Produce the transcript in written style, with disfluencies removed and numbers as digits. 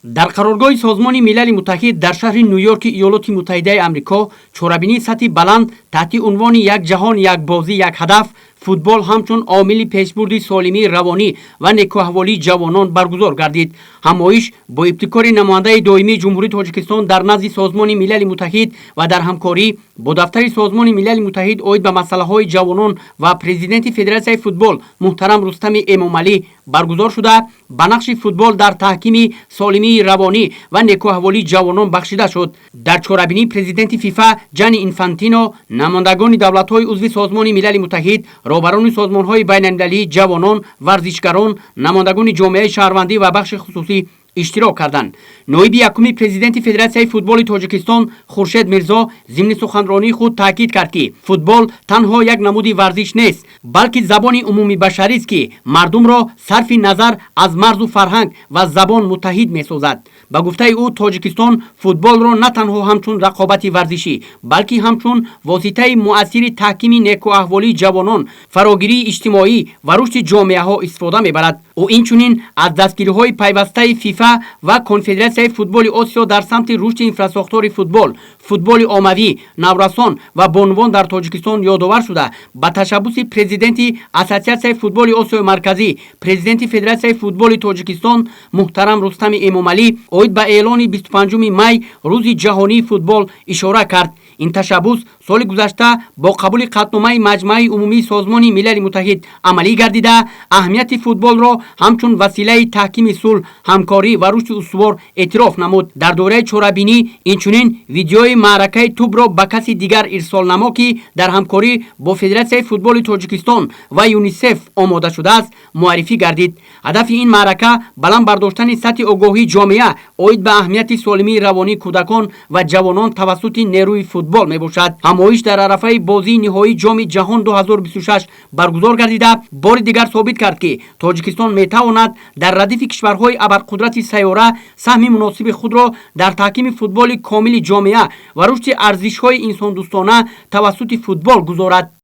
Дар қароргоҳи Созмони Милали Муттаҳид дар шаҳри Ню-Йорки Иёлоти Муттаҳидаи Амрико чорабинии сатҳи баланд таҳти унвони «Як ҷаҳон, як бозӣ, як ҳадаф: футбол ҳамчун омили пешбурди солимии равонӣ ва некӯаҳволии ҷавонон» баргузор гардид. Ҳамоиш бо ибтикори намояндаи доимии Ҷумҳурии Тоҷикистон дар назди Созмони Милали Муттаҳид ва дар ҳамкорӣ бо дафтари Созмони Милали Муттаҳид оид ба масъалаҳои ҷавонон ва президенти Федератсияи футбол муҳтарам Рустами Эмомалӣ баргузор шуда, ба нақши футбол дар таҳкими солимии равонӣ ва некӯаҳволии ҷавонон бахшида шуд. Дар чорабинӣ президенти ФИФА Ҷани Инфантино, намояндагони давлатҳои узви Созмони Милали Муттаҳид, роҳбарони созмонҳои байналмилалии ҷавонон, варзишгарон, намояндагони ҷомеаи шаҳрвандӣ ва бахши хусусӣ иштирок карданд. Ноиби якуми президенти Федератсияи футболи Тоҷикистон Хуршед Мирзо зимни суханронии худ таъкид кард, ки футбол танҳо як намуди варзиш нест, балки забони умумибашарист, ки мардумро сарфи назар аз марзу фарҳанг ва забон муттаҳид месозад. Ба гуфтаи ӯ, Тоҷикистон футболро на танҳо ҳамчун рақобати варзишӣ, балки ҳамчун воситаи муассири таҳкими некӯаҳволии ҷавонон, фарогирии иҷтимоӣ ва рушди ҷомеаҳо истифода мебарад. Ӯ инчунин аз дастгириҳои пайвастаи ФИФА ва Конфедератсияи футболи Осиё дар самти рушди инфрасохтори футбол, футболи оммавӣ, наврасон ва бонувон дар Тоҷикистон ёдовар шуда, ба ташаббуси президенти Ассотсиатсияи футболи Осиёи Марказӣ, президенти Федератсияи футболи Тоҷикистон муҳтарам Рустами Эмомалӣ оид ба эълони 25 май Рӯзи ҷаҳонии футбол ишора кард. Ин ташаббус соли гузашта бо қабули қатъномаи Маҷмааи Умумии Созмони Милали Муттаҳид амалӣ гардида, аҳамияти футболро ҳамчун василаи таҳкими сулҳ, ҳамкорӣ ва рушди устувор эътироф намуд. Дар доираи чорабинӣ инчунин видеои маъракаи «Тӯбро ба каси дигар ирсол намо», ки дар ҳамкорӣ бо Федератсияи футболи Тоҷикистон ва ЮНИСЕФ омода шудааст, муаррифӣ гардид. Ҳадафи ин маърака баланд бардоштани сатҳи огоҳии ҷомеа оид ба аҳамияти солимии равонии кӯдакон ва ҷавонон тавассути нерӯи футбол мебошад. Ҳамоиш дар арафаи бозии ниҳоии Ҷоми ҷаҳон 2026 баргузор гардида, бори дигар собит кард, ки Тоҷикистон метавонад дар радифи кишварҳои абарқудрати сайёра саҳми муносиби худро дар таҳкими футболи комили ҷомеа ва рушди арзишҳои инсондӯстона тавассути футбол гузорад.